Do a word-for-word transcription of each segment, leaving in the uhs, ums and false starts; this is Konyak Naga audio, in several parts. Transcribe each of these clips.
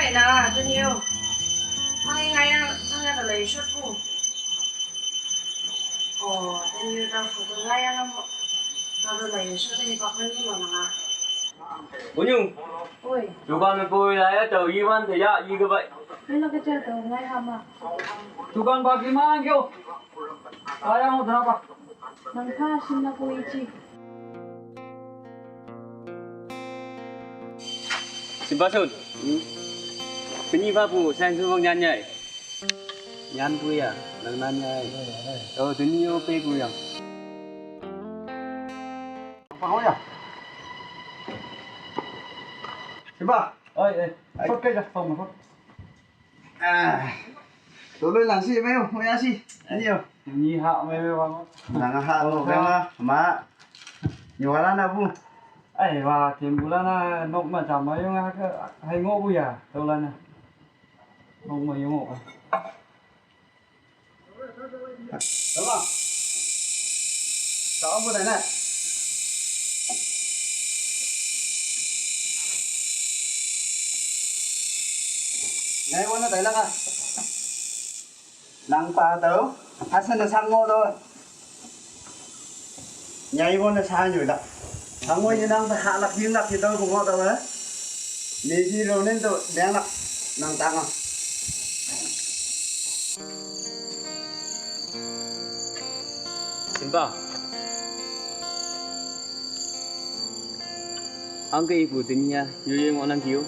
Na, Daniel. Ang ingaya, ang ya kalay shot ko. Oh, Daniel, ta photo ngaya na mo. Ta kalay shot ni pa ko ni mo na. Unyu. Oi. Dukan ko ya ya to iwan to ya i ka bai. Ni na ka cha to ngai ha ma. Dukan ba ki ma kyo. Kaya mo dra ba. Nang pha shin na ko ichi. Simpasun. Penyi babu, sang sumong nyan nyai. Nyan bu ya, nang nan nyai. Oh, tuni yo pe bu yang. Apa ya? Simpa. Oi, eh. Ai. Kok kai dah, tong kok. Ah. Toloi lang si, mayo, mayo si. Ani yo. Ni ha, mayo, mayo, bang. Nang ha, oh, mayo, ma. Nyola na bu. Ai, wa, kim bu la na, nok ma cham mayo nga ka, hai ngo bu ya, to la na. Nok ma yo ngo ka. Tama. Sa ang bu na na. Ngai wana tai la ka. Nang pa tau, asa na sang ngo tau. Nyai mo na sa nyu la. Ang mo ni nang ta ha lak yin lak ki tau ko ngo tau la. Ni ji ro nen to, nang lak, nang ta nga. Simpa. Ang ka ipu tini ya, yo yo ngo nang kiyo.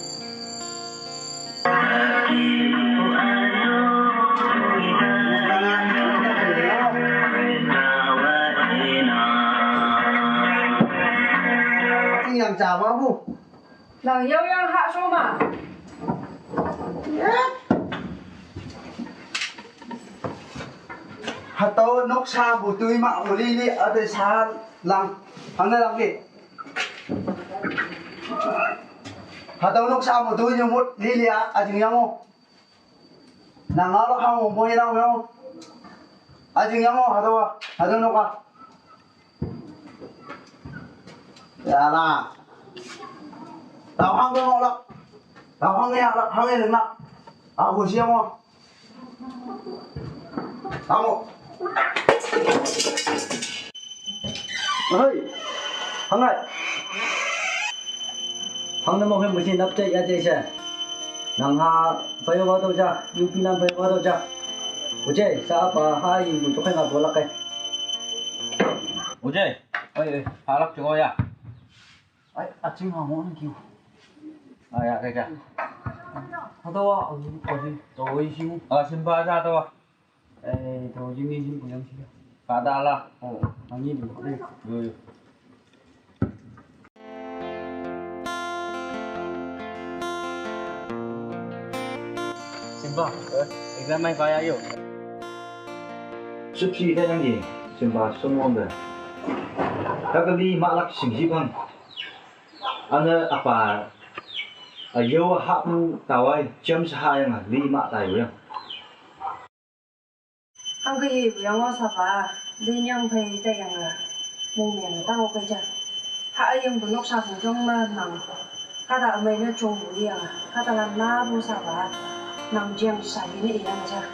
Yang jawa bu. Nang yau yang hak soma. Hatau noksa bu tui ma ulili ade sa lang. Hana lang ke. Hatau noksa bu tui nyumut lili a ajing yang o. Nang alo hang mo mo yang mo. Ajing yang o hatau a. Hatau noka. Ya la. Tau hang ko lak. Tau hang ya lak, hang ya lak. Aku siang mo. Tamo. Hei. Hangai. Hang na mo he mo si nap chai ya chai sa. Nang ha payo wa to ja, yu pi nam payo wa to ja. Uje, sa pa ha yu bu to kai na bo lak kai. Uje, oi, oi, ha lak chung ya. Ai, a ching ha mo nang kiu. Ai, ya, kai ja. Ha to wa, oi, oi, to oi si. A, simpa sa to wa. Eh, to jing ni jing puyang sih. Kada lah. Oh, angin. Eh, yo, yo. Simpa, eh, exam mai kaya yo. Sipsi da yang di, simpa sumong da. Kakali malak sing sipang. Ana apa, ayo hak mu tawai, jam saha yang li ma tayo yang. Ang ka yi yang wa sa pa, li nyang phai ta yang a, mung meng ta wa kai ja. Ha a yang bu nok sa bu jong ma nang. Ka ta amai na chong bu li yang a, ka ta la na bu sa pa, nang jeng sa yi ni yang ja.